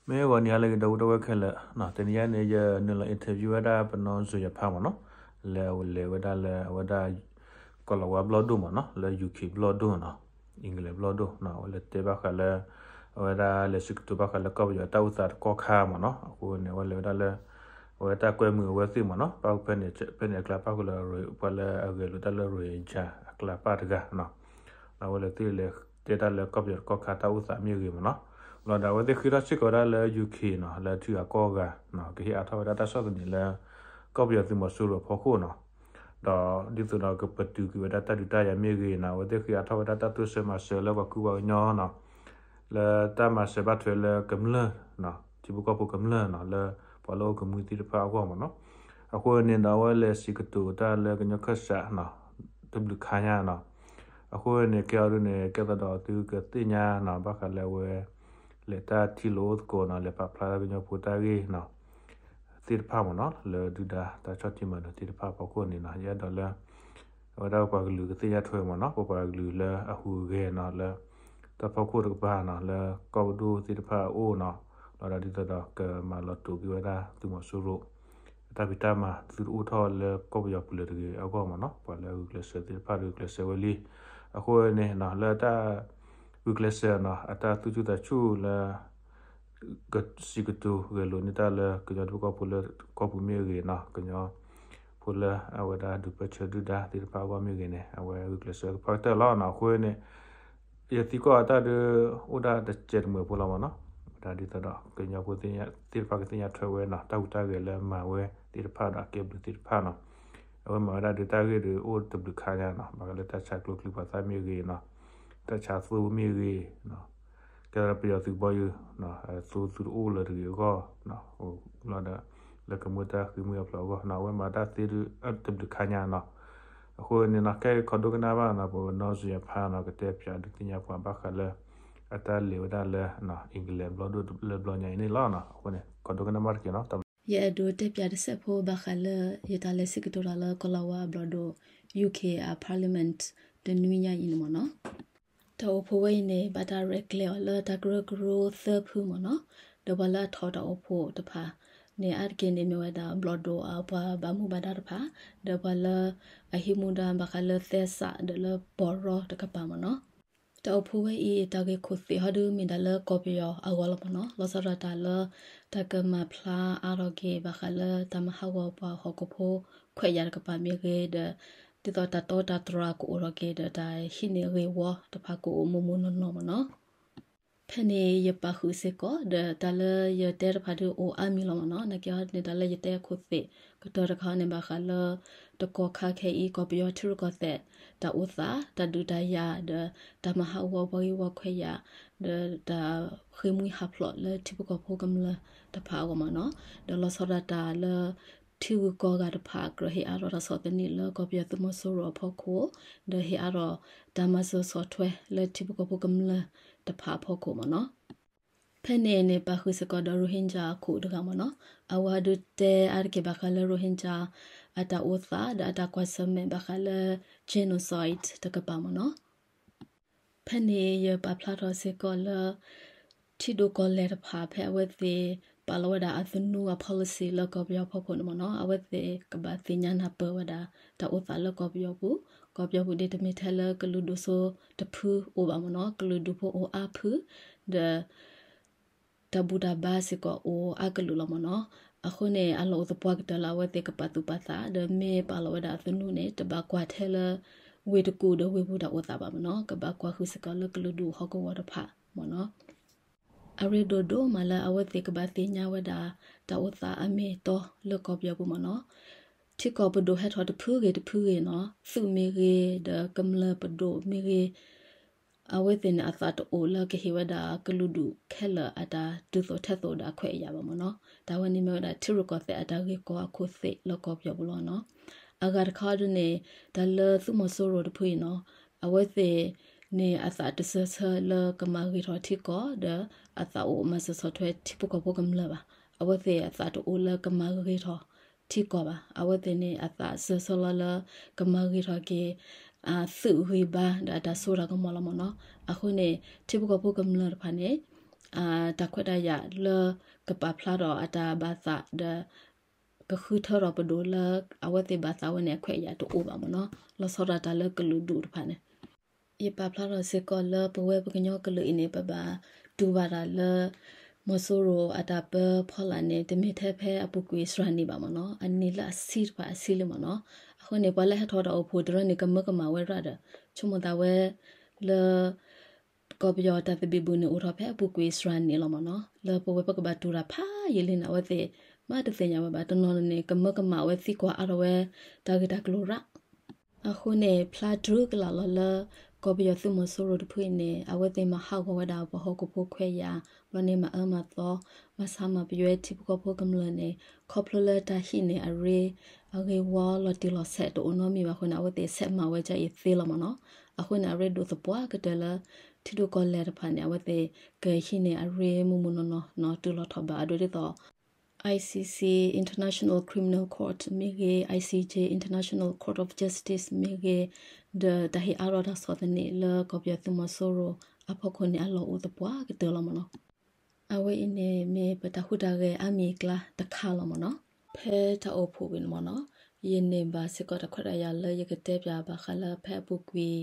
မ့ၢ်ဂီၤနံၤဟါလၢအဂ့ၤ ဒီပုၢ်ဝဲၢ်ခဲလၢာ်, တနံၤအံၤန့ၣ် ယနုာ်လီၤ interview ဝဲဒၣ် ပနီၢ်စူၤယၤဖါမ့ၢ်နီၤ, လၢအဝဲလဲၤဝဲဒၣ်လၢအဝဲဒၣ် ကီၤလၤဝါဘျီၣ်ဒိၣ်မ့ၢ်နီၤ, လၢ ယူၣ်ခ့ၣ် ဘျီၣ်ဒိၣ်နီၤ, အ့ကလံးဘျီၣ်ဒိၣ်နီၤ, အဝဲလဲၤတဲဘၣ်ဃးလၢ အဝဲဒၣ်လဲၤစံးကတိၤဘၣ်ဃးလၢကီၢ်ပယီၤတၢ်အိၣ်သးတကီၢ်ခါမ့ၢ်နီၤ, အဃိန့ၣ် အဝဲလဲၤဝဲဒၣ်လၢ အဝဲတၢ်ကွဲမုာ်အဝဲသ့ၣ်မ့ၢ်နီၤ, ပၣ်ဃုာ်ဖဲန့ၣ် ဖဲန့ၣ်အကျါပၣ်ဃုာ်လၢ ပှၤလၢအဂဲၤလိာ်တၢ်လၢ Rohingya အကျါပၣ်တဂၤနီၤ, အဝဲလဲၤသ့ၣ်လဲၤတဲတၢ်လၢကီၢ်ပယီၤတကီၢ်ခါတၢ်အိၣ်သးမ့ၢ်ဂ့ၤမ့ၢ်နီၤ, လီၤဒီးအဝဲသ့ၣ်ဃ့ထီၣ်စ့ၢ်ကီးဝဲဒၣ်လၢ ယူၣ်ခ့ၣ်နီၤ, လၢထံဂၤကီၢ်ဂၤနီၤ, ကဟ့ၣ်အါထီၣ်ဝဲဒၣ်တၢ်ဆီၣ်သနံးလၢ ကီၢ်ပယီၤသုးမီၤစိရိၤအဖီခိၣ်နီၤ, ဒီးဒ်သိးဒီးကပတုာ်ကွံာ်ဝဲဒၣ်တၢ်ဒုးတၢ်ယၤမ့ၢ်ဂ့ၤနီၤ, အဝဲသ့ၣ်ဃ့အါထီၣ်ဝဲဒၣ်တၢ်တိစၢၤမၤစၢၤလၢပှၤကူပှၤကညီနီၤ, လၢတၢ်မၤစၢၤဘၣ်ထွဲလၢကမျၢၢ်နီၤ, ထံဖိကီၢ်ဖိကမျၢၢ်နီၤ, လၢပှၤလၢအိၣ်ကမှံသ့ၣ်တဖၣ်အဂီၢ်မ့ၢ်နီၤ, အဃိန့ၣ်ဒီးအဝဲလဲၤစံးကတိၤတၢ်လၢကညီခၢၣ်စးနီၤ, တဘျုးခါညါနီၤ, အဃိန့ၣ် ကဲအီၤဒ်န့ၣ် ကဲသးဒီးသုကသ့ၣ်ညါနီၤ, ဘၣ်ဃးလၢအဝဲ လဲၤတၢ်ထံၣ်လိာ်အိၣ်သကိးနီၤ, လဲၤပာ်ဖျါတၢ်ကညီဖိတၢ်ဂ့ၢ်နီၤ, သ့ၣ်တဖၣ်မ့ၢ်နီၤ, လၢဒုၣ်ဒါတၢ်ဆီၣ်တံၢ်မၤနၢၤသ့ၣ်တဖၣ်အဖီခိၣ်န့ၣ်နီၤ, ယအဲၣ်ဒိးလၢ အဝဲဒၣ်ပပှၤကလုာ်ကသ့ၣ်ညါထွဲမ့ၢ်နီၤ, ပပှၤကလုာ်လၢအဟူးဂဲၤနီၤ, လၢတၢ်ဖီခိၣ်တကပၤနီၤ, လၢကီၢ်ပဒိၣ်သ့ၣ်တဖၣ်အအိၣ်နီၤ, လီၤဒီးဒ်သိးဒီးကမၤလီၤတိာ်က့ၤဝဲဒၣ်သုးမီၤစိရိၤ တၢ်ဖံးတၢ်မၤသုတအိၣ်ထီၣ်လၢကီၢ်ပယီၤပူၤလၢၤတဂ့ၤအဂီၢ်မ့ၢ်နီၤ, ပှၤလၢဂုာ်ကျဲးစၢးသ့ၣ်တဖၣ်ဂုာ်ကျဲးစၢးဝဲလံ, အဃိန့ၣ်နီၤ, လၢတၢ်ဂုာ်ကျဲးစၢးနီၤ, အတၢ်သူၣ်ဆူၣ်သးဆူၣ်လၢ ကစံးကတိၤဂဲၤလိာ်န့ၢ်တၢ်လၢကညီထံဖိကီၢ်ဖိလၢကီၢ်ပူၤမ့ၢ်ဂ့ၤနီၤ, ကညီဖိလၢအဝဲဒၣ်ဒုးပၢၢ်ဆၢဒုၣ်ဒါသ့ၣ်တဖၣ်အဂီၢ်မ့ၢ်ဂ့ၤန့ၣ်, အဝဲဂုာ်ကျဲးစၢးသပှၢ်ကတၢၢ်လီၤနီၤ, အဃိန့ၣ် ယသံကွၢ်အတၢ်ဒုး အိၣ်ဒၣ်တစဲးတမှဲၤဖိလီၤမ့ၢ်နီၤ, ဝဲဒၣ်ဒ်သိးဒီးကညီဖိသ့ၣ်တဖၣ်ကသ့ၣ်ညါထွဲဝဲနီၤ, တၢ်ဟူးတၢ်ဂဲၤလၢမၤဝဲသ့ၣ်တဖၣ်ဒီးအကဲဘျုးသ့ၣ်တဖၣ်နီၤ, အဝဲမၤဝဲဒၣ်ဒုးတၢ်ဂ့ၢ်ဒုးအိၣ်တဘျုးခါညါနီၤ, ဘၣ်ဃးလၢတၢ်ဆါကျိချံမျိာ်သၣ်မ့ၢ်ဂ့ၤနီၤ, တၢ်ဆါသိမ့ၢ်ဂ့ၤ ကဲဒီးပယီၤသုးဘီယူၤ သိသုတအိၣ်လၢၤတဂ့ၤအဂီၢ်, လီၤဒီး လၢကမူတၢ်ဃ့မုၢ်အဖျိးအဂီၢ်နီၤ, အဝဲမၤတၢ်သ့ဒုးတဘျုးခါညါနီၤ, အဃိန့ၣ်နီၤ ခဲအံၤခီဒိကနၣ်ဘၣ်နီၤ, ပနီၢ်စူၤယၤဖါနီၤ ကတဲပၠးဒုးသ့ၣ်ညါပှၤဘၣ်ဃးလၢ အတၢ်လဲၤဝဲဒၣ်လၢ England ဘျီဒိၣ်လၢဘျီညါအံၤန့ၣ်လီၤနီၤ, အဃိန့ၣ် ခီဒိကနၣ်ဘၣ်တက့ၢ်နီၤ. ယအဲၣ်ဒိးတဲပၠးတစဲးဖိဘၣ်ဃးလၢ ယတၢ်လဲၤစံးကတိၤတၢ်လၢကီၤလၤဝါအဘျီဒိၣ် ယူၣ်ခ့ၣ်အ parliament တနွံညါအံၤန့ၣ်မ့ၢ်နီၤ. တၢ်အိၣ်ဖှိၣ်ဝဲအံၤန့ၣ် ဘၣ်တၢ်ရဲၣ်ကျဲၤအီၤလၢတၢ်ကရၢကရိသၢဖုမ့ၢ်နီၤ, ဒီးပှၤလၢအထီၣ်တၢ်အိၣ်ဖှိၣ်တဖၣ်န့ၣ် အါတက့ၢ်န့ၣ်မ့ၢ်ဝဲဒၣ်ဘျီဒိၣ်အပှၤဘၣ်မူဘၣ်ဒါတဖၣ်, ဒီးပှၤလၢအဟံးမူဒါဘၣ်ဃးလၢသဲစးဒီးလၢပီၢ်ရီတကပၤမ့ၢ်နီၤ. တၢ်အိၣ်ဖှိၣ်ဝဲအံၤ တၢ်ဂ့ၢ်ခိၣ်သ့ၣ်ဟီဒုးမ့ၢ်ဒၣ်လၢကီၢ်ပယီၤအဂီၢ်လီၤမ့ၢ်နီၤ, လီၤဆီဒၣ်တၢ်လၢ တၢ်ကမၤဖျါအါထီၣ်က့ၤဘၣ်ဃးလၢတၢ်မၤဟးဂီၤပှၤဟီၣ်ခိၣ်ဖိခွဲးယာ်တကပၤမ့ၢ်ဂ့ၤဒီး ဒ်သိးတၢ်တီတၢ်တြၢ်ကအိၣ်ထီၣ်က့ၤဒီးတၢ်ဟံးန့ၢ်ဂ့ၢ်ဝီတဖၣ်ကအိၣ်မူမူနီၢ်နီၢ်မ့ၢ်နီၤ. ဖဲန့ၣ်ယပာ်ဃုာ်စ့ၢ်ကီး ဒီးတၢ်လၢယတဲတဖၣ်ဒုးအိၣ်အါမံၤလီၤမ့ၢ်နီၤ, နာ်က့ဟီန့ၣ် တၢ်လၢယတဲအခိၣ်သ့ၣ် ကတၢၢ်တခါန့ၣ် ဘၣ်ဃးလၢ တကီၢ်ခါခဲအံၤ ကီၢ်ပယီၤထံရူၢ်ကီၢ်သဲး တၢ်အိၣ်သး တၢ်ဒုးတၢ်ယၤ ဒီးတၢ်မၤဟးဂီၤပှၤဂ့ၢ်ဝီခွဲးယာ် ဒီးတၢ်ဃ့ၢ်မှံဟးဖျိးလၢထံဖိကီၢ်ဖိကမျၢၢ်တဖၣ်အဂီၢ်မ့ၢ်နီၤ, ဒီးလီၤဆီဒၣ်တၢ်လၢ ထံဂုၤကီၢ်ဂၤတဖၣ် ကြၢးဟ့ၣ်အါထီၣ်တၢ်ဆီၣ်သနံးလၢကီၢ်ပယီၤသုးမီၤစိရိၤအဖီခိၣ်, ဒီးဟ့ၣ်အါထီၣ်တၢ်မၤစၢၤဆီၣ်ထွဲလၢထံဖိကီၢ်ဖိကမျၢၢ်တဖၣ်အဖီခိၣ်မ့ၢ်နီၤ. ဖဲန့ၣ်န့ၣ် ပာ်ဃုာ်စ့ၢ်ကီးဒီး Rohingya အခိၣ်တဂၤမ့ၢ်နီၤ, အဝဲဒုးတဲအါတက့ၢ်ဘၣ်ဃးလၢ Rohingya အတၢ်အိၣ်သး ဒီးအတၢ်ကွၢ်ဆၢၣ်မဲာ်ဘၣ်ဃးလၢ genocide တကပၤမ့ၢ်နီၤ. ဖဲန့ၣ်ယပာ်ဖျါထီၣ်စ့ၢ်ကီးလၢ ထံဒိၣ်ကီၢ်လဲၢ်တဖၣ် ဖဲအဝဲသ့ၣ်ပာ်လီၤဝဲဒၣ်အသနူအ policy လၢကီၢ်ပယီၤဖီခိၣ်န့ၣ်မ့ၢ်နီၤ, အဝဲသ့ၣ်ကဘၣ်သ့ၣ်ညါနၢ်ပၢၢ်ဝဲဒၣ် တၢ်အိၣ်သးလၢကီၢ်ပယီၤပူၤ, ကီၢ်ပယီၤပူၤဒ်တမ့ၢ်ထဲလၢကလုာ်ဒူၣ်စိတဖုအိၣ်ဘၣ်မ့ၢ်နီၤ, ကလုာ်ဒူၣ်ဖိအိၣ်အါဖု, ဒီး တၢ်ဘူၣ်တၢ်ဘါစ့ၢ်ကီးအိၣ်အါကလုာ်လီၤမ့ၢ်နီၤ. အဃိန့ၣ် အလီၢ်အိၣ်သပှၢ်ကတၢၢ်လၢအဝဲသ့ၣ်ကပာ်သူၣ်ပာ်သး ဒီးမ့ၢ်ပာ်လီၤဝဲဒၣ်အသနူန့ၣ် တဘၣ်ကွၢ်ထဲလၢ ဝ့ၢ်တကူၣ်ဒီးဝ့ၢ်ပူၤတၢ်အိၣ်သးဘၣ်မ့ၢ်နီၤ, ကဘၣ်ကွၢ်ဃုာ်စ့ၢ်ကီးလၢကလုာ်ဒူၣ်ဟီၣ်ကဝီၤတဖၣ်မ့ၢ်နီၤ. အရ့ဒိၣ်ဒိၣ်မးလၢအဝဲသ့ၣ်ကဘၣ်သ့ၣ်ညါဝဲဒၣ် တၢ်အိၣ်သးအမ့ၢ်အတီလၢကီၢ်ပယီၤပူၤမ့ၢ်နီၤ. ထံကီၢ်ပဒိၣ်ဟဲထီၣ်တဖုဂ့ၤတဖုဂ့ၤနီၤ, သုးမ့ၢ်ဂ့ၤ ဒီးကမျၢၢ်ပဒိၣ်မ့ၢ်ဂ့ၤ အဝဲသ့ၣ်န့ၣ် အသးတအိၣ်လၢကဟ့ၣ်ဝဲဒၣ်ကလုာ်ဒူၣ်ခဲလၢာ်အတၢ်ဒုးသိးထဲသိးဒီးအခွဲးအယာ်ဘၣ်မ့ၢ်နီၤ. တၢ်ဝဲန့ၣ်မ့ၢ်ဝဲဒၣ်ထံရူၢ်ကီၢ်သဲးအတၢ်ဂ့ၢ်ကီအခိၣ်သ့ၣ်လၢကီၢ်ပယီၤပူၤလီၤနီၤ. အဂၤတခါဒ်န့ၣ် တၢ်လၢသုးမီၤစိရိၤတဖုအံၤနီၤ, အဝဲသ့ၣ်န့ၣ်အသးတစၢၢ်ဆၢလၢကမၤဂ့ၤထီၣ်ထံကီၢ် ဒီးအသးအိၣ်မၤစၢၤဆီၣ်ထွဲထံဖိကီၢ်ဖိကမျၢၢ်ဘၣ်. အဝဲသ့ၣ်အသးတအိၣ်လၢကမၤဂ့ၤထီၣ်ထံကီၢ်ဘၣ်. အဝဲသ့ၣ်န့ၣ် အသးစၢၢ်ဆၢလီၤလၢကမၤဂ့ၤထီၣ်က့ၤ အသုးဂံၢ်ဘါဒီးအတၢ်စိတၢ်ကမီၤလီၤမ့ၢ်နီၤ. အဃိန့ၣ် ထံဖိကီၢ်ဖိကမျၢၢ်တဖၣ်န့ၣ် တၢ်ခွဲးတၢ်ယာ်လၢ ကပာ်ဖျါထီၣ်အတၢ်ဘၣ်သးဒီး ကဃုထၢထီၣ်ပဒိၣ်လၢ အဝဲသ့ၣ်ဘၣ်သးဝဲန့ၣ် အခွဲးအယာ်တအိၣ်ဘၣ်မ့ၢ်နီၤ. လီၤဆီဒၣ်တၢ်လၢကလုာ်ဒူၣ်တဖၣ်န့ၣ် ယပာ်ဖျါထီၣ်စ့ၢ်ကီးလၢပဝဲပကညီကလုာ်အံၤန့ၣ် ပဘၣ်တူၢ်ဘၣ်တၢ်လၢ မီၤစိရိၤအတၢ်ပၢဖီလာ်န့ၣ် တမ့ၢ်ထဲဖဲအပူၤကွံာ်စှၤနံၣ်ဘၣ်မ့ၢ်နီၤ, အနံၣ်လၢအဆံတဖၣ်အဆံလံမ့ၢ်နီၤ. အဃိန့ၣ် ပှၤလၢဟဲထီၣ်တၢ်အိၣ်ဖှိၣ်တရၢန့ၣ် ကမၢကမၣ်ဝဲရၣ်ဒီး ဆိကမိၣ်သးဝဲလၢ ကီၢ်ပယီၤတၢ်သဘံၣ်ဘုၣ်န့ၣ် အိၣ်ထီၣ်ဖဲအပူၤကွံာ်စှၤနံၣ်လီၤမ့ၢ်နီၤ. လၢပဝဲပကဘၣ်တူၢ်တၢ်ဖးယံာ်လံန့ၣ် အဝဲသ့ၣ်မ့ၢ်တသ့ၣ်ညါဝဲဘၣ်. တနီၤန့ၣ် ကမၢကမၣ်ဝဲသံကွၢ်အါထီၣ်ဝဲ တၢ်ဂ့ၢ်တၢ်ကျိၤရၣ် အဃိန့ၣ် ဖျါတြူကလာ်လီၤလၢ ကီၢ်ပယီၤသုးမီၤစိရိၤတဖုအံၤန့ၣ် အဝဲသ့ၣ်မၤဟးဂီၤဝဲဒၣ်ပှၤဟီၣ်ခိၣ်ဖိခွဲးယာ်, ဘျီန့ၣ် မၤအၢမၤသီ, မၤဆါမၤပယွဲထံဖိကီၢ်ဖိကမျၢၢ်န့ၣ် ခီဖျိလၢတၢ်ဟံးန့ၢ်အရ့ အဂ့ၢ်ဝီလီၤတံၢ်လီၤဆဲးတအိၣ်နီတမံၤဘၣ်အဃိန့ၣ် အဝဲသ့ၣ်ဆဲးမၤဝဲဒ်အံၤသ့လီၤမ့ၢ်နီၤ. အဃိန့ၣ် အရ့ဒိၣ်သပှၢ်ကတၢၢ်လၢ ထံဒိၣ်ကီၢ်လဲၢ်တဖၣ်န့ၣ် အဝဲသ့ၣ်ကဟံးန့ၢ်အရ့မုၢ်မုၢ်နီၢ်နီၢ်နီၤ တုၤလီၤထီၣ်ဘၣ်အဒိဒ်သိး I C C International Criminal Court မ့ၢ်ဂ့ၤ, I C J International Court of Justice မ့ၢ်ဂ့ၤ, ဒီးတၢ်ဟ့ၣ်အါထီၣ်တၢ်ဆီၣ်သနံးလၢကီၢ်ပယီၤသုးမီၤစိရိၤအဖီခိၣ်န့ၣ် အလီၢ်အိၣ်သပှၢ်ကတၢၢ်လီၤမ့ၢ်နီၤ. အဝဲအံၤန့ၣ် မ့ၢ်ပတၢ်ဟူးတၢ်ဂဲၤအါမံၤအကျါတခါလီၤမ့ၢ်နီၤ. ဖဲတၢ်အိၣ်ဖှိၣ်ဝံၤန့ၣ်မ့ၢ်နီၤ, ယန့ၢ်ဘၣ်စ့ၢ်ကီးတၢ်ခွဲးတၢ်ယာ်လၢယကတဲပၠးဘၣ်ဃးလၢဖဲအပူၤကွံာ်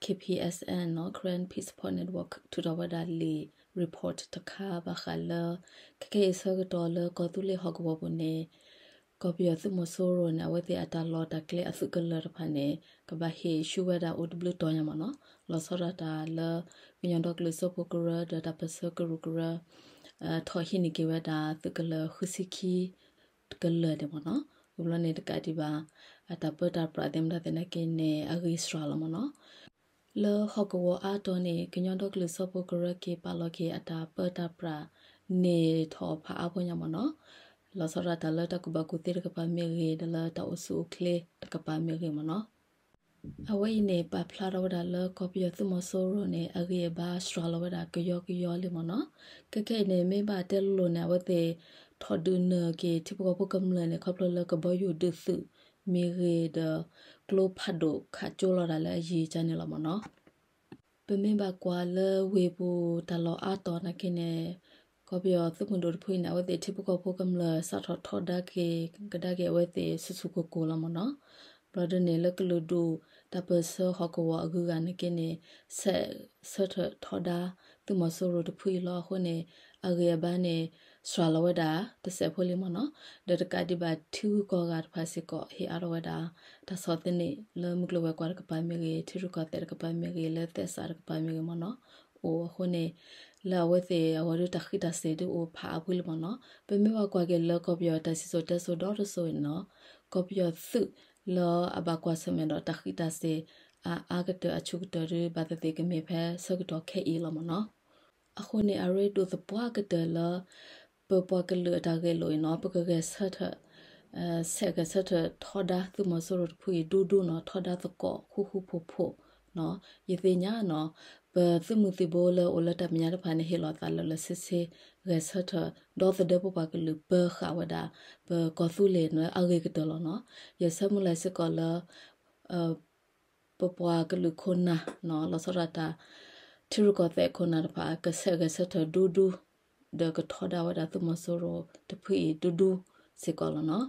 K P S N နီၤ Karen Peace Support Network ထုးထီၣ်ဝဲဒၣ်လံာ် report တခါဘၣ်ဃးလၢ ခဲခဲအံၤဆၢကတီၢ်လၢကီၢ်သူလ့ၤဟီၣ်ကဝီၤပူၤန့ၣ် ကီၢ်ပယီၤသုးမီၤစိရိၤန့ၣ် အဝဲသ့ၣ်အတၢ်လီၢ်တၢ်ကျဲအသုးကလၢၤတဖၣ်န့ၣ် ကဘၣ်ဟ့ၣ်ဆူၣ်ဝဲဒၣ်အိၣ်တဘျုးတီၤညါမ့ၢ်နီၤ. လီၤဆီဒၣ်တၢ်လၢ ကညီဒီကလုာ်စၢဖှိၣ်ကရၢဒီးတၢ်ပၢၢ်ဆၢကရူၢ်ကရၢ ထီၣ်ဟံးန့ၢ်က့ၤဝဲဒၣ်သုးကလၢၤဃုဆံခံကလၢၤန့ၣ်မ့ၢ်နီၤ. ဝံၤဘျီန့ၣ် တကးဒံးဘၣ် အတၢ်ပၢတၢ်ပြးသ့ၣ်မတၤသ့ၣ်နာ်က့န့ၣ် အဂ့ၢ်စှၤလီၤမ့ၢ်နီၤ. လၢဟီၣ်ကဝီၤအါတီၤန့ၣ် ကညီဒီကလုာ်စၢဖှိၣ်ကရၢက့ၤပာ်လီၤက့ၤအတၢ်ပၢတၢ်ပြးန့ၣ်ထီၣ်ဖးအါဖိညါမ့ၢ်နီၤ. လီၤဆီဒၣ်တၢ်လၢတၢ်ကူၣ်ဘၣ်ကူၣ်သ့တကပၤမ့ၢ်ဂ့ၤ ဒီးလၢတၢ်အိၣ်ဆူၣ်အိၣ်ချ့တကပၤမ့ၢ်ဂ့ၤမ့ၢ်နီၤ. အဝဲအံၤန့ၣ် ပာ်ဖျါထီၣ်ဝဲဒၣ်လၢကီၢ်ပယီၤသုးမီၤစိရိၤန့ၣ် အဂံၢ်အဘါစှၤလီၤဝဲဒၣ်ကယီကယီလံမ့ၢ်နီၤ. ခဲခဲအံၤန့ၣ် မ့ၢ်ဘၣ်တဲလိၤလိၤန့ၣ် အဝဲသ့ၣ်ထီၣ်ဒုးနၢၤက့ၤထံဖိကီၢ်ဖိကမျၢၢ်န့ၣ် ခီဖျိလၢကဘီယူၤဒုးသုးမ့ၢ်ဂ့ၤဒီး ကျိဖးဒိၣ်ခးကၠိလီၤဒၣ်လၢအယံၤကန့ၣ်လီၤမ့ၢ်နီၤ. ပမ့ၢ်ဘၣ်ကွၢ်လၢဝ့ၢ်ပူၤတၢ်လီၢ်အါတီၤနာ်က့န့ၣ် ကီၢ်ပယီၤသုးမုၢ်ဒိၣ်တဖုအံၤန့ၣ် အဝဲသ့ၣ်ထံဖိကီၢ်ဖိကမျၢၢ်စးထီၣ်ထီဒါက့ၤ ကဒါက့ၤအဝဲသ့ၣ်ဆူၣ်ဆူၣ်ကိၢ်ကိၢ်လီၤမ့ၢ်နီၤ. ဘျီဒ်န့ၣ် လၢကလုာ်ဒူၣ်တၢ်ပၢၢ်ဆၢဟီၣ်ကဝီၤအဂုၤအဂၤနာ်က့န့ၣ် ဆဲးဆၢထၢၣ်ထီဒါသုးမီၤစိရိၤတဖုအံၤလီၤ. အဃိန့ၣ် အဂံၢ်အဘါန့ၣ် စှၤလီၤဝဲဒၣ်တစဲးဖိလံမ့ၢ်နီၤ. ဒီးတကးဒံးဘၣ်ထံဂုၤကီၢ်ဂၤတဖၣ်စ့ၢ်ကီး ဟ့ၣ်အါထီၣ်ဝဲဒၣ် တၢ်ဆီၣ်သနံးလၢမုၢ်ကျိၤဝဲၤကွာ်တကပၤမ့ၢ်ဂ့ၤ, ထံရူၢ်ကီၢ်သဲးတကပၤမ့ၢ်ဂ့ၤ, လၢသဲစးတကပၤမ့ၢ်ဂ့ၤမ့ၢ်နီၤ, အိၣ်အဃိန့ၣ် လၢအဝဲသ့ၣ်အဂီၢ်ဒ်တၢ်ဃံးတၢ်စ့ၤဒ်အိၣ်ဖးအါဖှံလံမ့ၢ်နီၤ. ပမ့ၢ်ဘၣ်ကွၢ်က့ၤလၢကီၢ်ပယီၤတၢ်စံၣ်စိၤတဲစိၤဒီတစိၤန့ၣ်နီၤ, ကီၢ်ပယီၤသုးလၢအဘၣ်ကွၢ်ဆၢၣ်မဲာ်ဒီးတၢ်ဃံးတၢ်စ့ၤအအါကတၢၢ်အဆူၣ်ကတၢၢ်ဒ်ဘၣ်သ့ၣ်သ့ၣ်ကမ့ၢ်ဖဲဆၢကတီၢ်ခဲအံၤလီၤမ့ၢ်နီၤ. အဃိန့ၣ် အရ့ဒိၣ်သပှၢ်ကတၢၢ်လၢ ပပှၤကလုာ်အတၢ်ဂဲၤလိာ်အံၤနီၤ, ပကဂဲၤဆၢထၢၣ် ဆဲးဂဲၤဆၢထၢၣ်ထီဒါသုးမီၤစိရိၤတဖုအံၤဒူဒူနီၤ, ထီဒါသကိးဃူဃူဖိးဖိးနီၤ. ယသ့ၣ်ညါနီၤ, ပသုးမုၢ်သံၣ်ဘိလၢအိၣ်လၢတၢ်မဲာ်ညါတဖၣ်န့ၣ် ဟ့ၣ်လီၤသးလၢလၢဆ့ဆ့ ဂဲၤဆၢထၢၣ် ဒီသဒၢပပှၤကလုာ်ပၢဃာ်ဝဲဒၣ် ပကီၢ်သူလ့ၤန့ၣ်အဂ့ၤကတၢၢ်လီၤနီၤ. ယဆၢမုၢ်လၢ်စ့ၢ်ကီးလၢ ပပှၤကလုာ်ခိၣ်နၢ်နီၤ, လီၤဆီဒၣ်တၢ် ထံရူၢ်ကီၢ်သဲးခိၣ်နၢ်တဖၣ် ကဆဲးဂဲၤဆၢထၢၣ်ဒူဒူ ဒီးကထီဒါဝဲဒၣ်သုးမီၤစိရိၤတဖုအံၤဒူဒူစ့ၢ်ကီးလီၤနီၤ.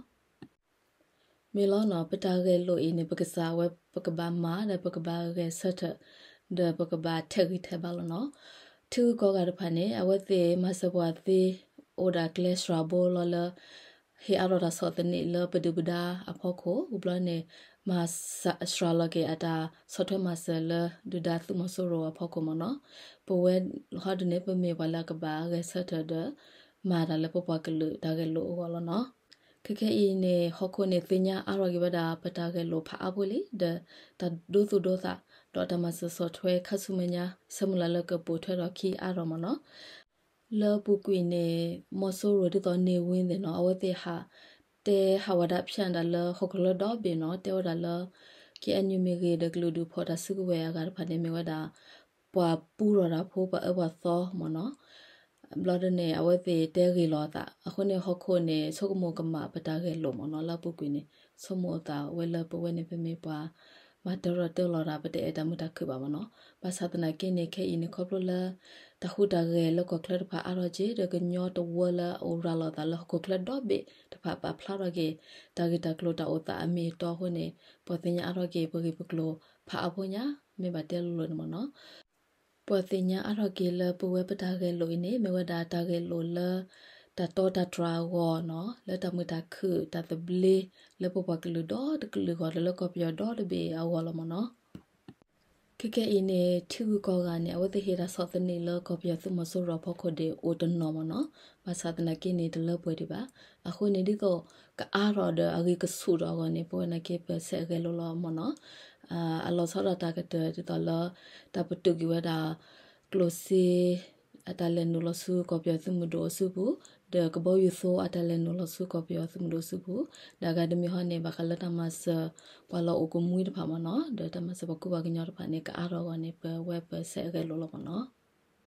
မ့ၢ်လီၤနီၤ, ပတၢ်ဂဲၤလိာ်အံၤန့ၣ် ပကစၢ်ဝဲပကဘၣ်မၤဒီးပကဘၣ်ဂဲၤဆၢထၢၣ် ဒီးပကဘၣ်ထဲးဂံၢ်ထဲးဘါလီၤနီၤ. ထံဂုၤကီၢ်ဂၤတဖၣ်န့ၣ် အဝဲသ့ၣ်မၤစၢၤပှၤသ့ အိၣ်ဒၣ်ကျဲစှၤဘိလီၤလၢ ဟ့ၣ်အါထီၣ်တၢ်ဆီၣ်သနံးလၢပဒုၣ်ပဒါအဖီခိၣ်, ဘျီန့ၣ် မၤစှၤလီၤက့ၤအတၢ်ဆီၣ်ထွဲမၤစၢၤလၢဒုၣ်ဒါသုးမီၤစိရိၤအဖီခိၣ်မ့ၢ်နီၤ. ပဝဲဟီဒုန့ၣ် ပမ့ၢ်ပှၤလၢအကဘၣ်ဂဲၤဆၢထၢၣ်ဒီး မၤတၢ်လၢပပှၤကလုာ်တၢ်ဂဲၤလိာ်အဂီၢ်လီၤနီၤ. ခဲခဲအံၤန့ၣ် ဟီၣ်ခိၣ်န့ၣ်သ့ၣ်ညါအါထီၣ်က့ၤဝဲဒၣ် ပတၢ်ဂဲၤလိာ်ဖးအါဖှံလံ, ဒီးတၢ်ဒိသူၣ်ဒိသး ဒီးတၢ်မၤစၢၤဆီၣ်ထွဲခါဆူမဲာ်ညါ ဆၢမုၢ်လၢ်လၢကပိာ်ထွဲထီၣ်ခံအါထီၣ်မ့ၢ်နီၤ. လၢအပူၤကွံာ်န့ၣ် မီၤစိရိၤဒ်သိးန့ၢ်ဝံၤသ့ၣ်နီၤ အဝဲသ့ၣ်ဟး တဲဟးဝဲဒၣ်ဖျါဒၣ်လၢဟီၣ်ခိၣ်ချၢဒီဘ့ၣ်နီၤ တဲဝဲဒၣ်လၢ K N U မ့ၢ်ဂ့ၤ ဒီးကလုာ်ဒူၣ်ဖီၣ်တၢ်စုကဝဲၤအဂၤတဖၣ်န့ၣ် မ့ၢ်ဝဲဒၣ် ပှၤပူထီၣ်တၢ်ဖိပှၤအၢပှၤသီမ့ၢ်နီၤ. ဘျီဒ်န့ၣ် အဝဲသ့ၣ်တဲဂ့ၤလီၤအသး အဃိန့ၣ် ဟီၣ်ခိၣ်န့ၣ် ဆိကမိၣ်ကမၣ်ပတၢ်ဂဲၤလိာ်မ့ၢ်နီၤ လၢအပူၤကွံာ်န့ၣ် ဆိကမိၣ်အသးဝဲလၢပဝဲန့ၣ် ပမ့ၢ်ပှၤ မၤတၢ်ရီၣ်တၢ်လီၤတၢ် ပတအဲၣ်တၢ်မုာ်တၢ်ခုၣ်ဘၣ်မ့ၢ်နီၤ. ဘၣ်ဆၣ်သနာ်က့န့ၣ် ခဲအံၤန့ၣ် ခီဖျိလၢ တၢ်ဟူးတၢ်ဂဲၤလၢကီၢ်ချၢတဖၣ်အါထီၣ်က့ၤ ဒီးကညီတဝၢလၢအအိၣ်ရၤလီၤသးလၢဟီၣ်ခိၣ်ချၢဒီဘ့ၣ်တဖၣ် ပာ်ဖျါထီၣ်က့ၤ တၢ်ဂ့ၢ်တၢ်ကျိၤတၢ်အိၣ်သးအမ့ၢ်အတီအဃိန့ၣ် ပှၤသ့ၣ်ညါအါထီၣ်က့ၤ ပဂ့ၢ်ပကျိၤဖးအါဖိညါ မ့ၢ်ဘၣ်တဲလိၤလိၤန့ၣ်မ့ၢ်နီၤ. ပှၤသ့ၣ်ညါအါထီၣ်က့ၤလၢပဝဲပတၢ်ဂဲၤလိာ်အံၤန့ၣ် မ့ၢ်ဝဲဒၣ်တၢ်ဂဲၤလိာ်လၢ တၢ်တီတၢ်တြၢ်အဂီၢ်နီၤ လၢတၢ်မုာ်တၢ်ခုၣ်တၢ်သဘျ့ လၢပပှၤကလုာ်ဒီတကလုာ်အဂီၢ် ဒီးလၢကီၢ်ပယီၤဒီတဘ့ၣ်အဂီၢ်လီၤမ့ၢ်နီၤ. ခဲကနံၣ်အံၤန့ၣ် ထံဂုၤကီၢ်ဂၤန့ၣ် အဝဲသ့ၣ်ဟ့ၣ်တၢ်ဆီၣ်သနံးလၢကီၢ်ပယီၤသုးမီၤစိရိၤအဖီခိၣ်ဒၣ်အိၣ်တနီၤမ့ၢ်နီၤ. ဘၣ်ဆၣ်သနာ်က့န့ၣ် တလၢပှဲၤဒံးဘၣ်. အဃိန့ၣ် ဒ်သိးကအါထီၣ်ဒီးအဂံၢ်ကဆူၣ်ထီၣ်အဂီၢ်န့ၣ် ပဝဲနာ်က့ပဆဲးဂဲၤလိာ်လီၤမ့ၢ်နီၤ. အလီၤဆီဒၣ်တၢ်ကတၢၢ်ဒ်သိးလၢ တၢ်ပတုာ်ကွံာ်ဝဲဒၣ် ကျိၣ်စ့ အတၢ်လဲၤနုာ်လီၤဆူကီၢ်ပယီၤသုးမုၢ်ဒိၣ်အစုပူၤ, ဒီးကဘီယူၤသိအတၢ်လဲၤနုာ်လီၤဆူကီၢ်ပယီၤသုးမုၢ်ဒိၣ်အစုပူၤ, ဒီးအဂၤတမံၤဟီန့ၣ် ဘၣ်ဃးလၢတၢ်မၤစၢၤ ပှၤလီၢ်အိၣ်ကမှံတဖၣ်မ့ၢ်နီၤ, ဒီးတၢ်မၤစၢၤပှၤကူပှၤကညီတဖၣ်န့ၣ် ကအါထီၣ်အဂီၢ်န့ၣ် ပဝဲပဆဲးဂဲၤလိာ်လီၤမ့ၢ်နီၤ.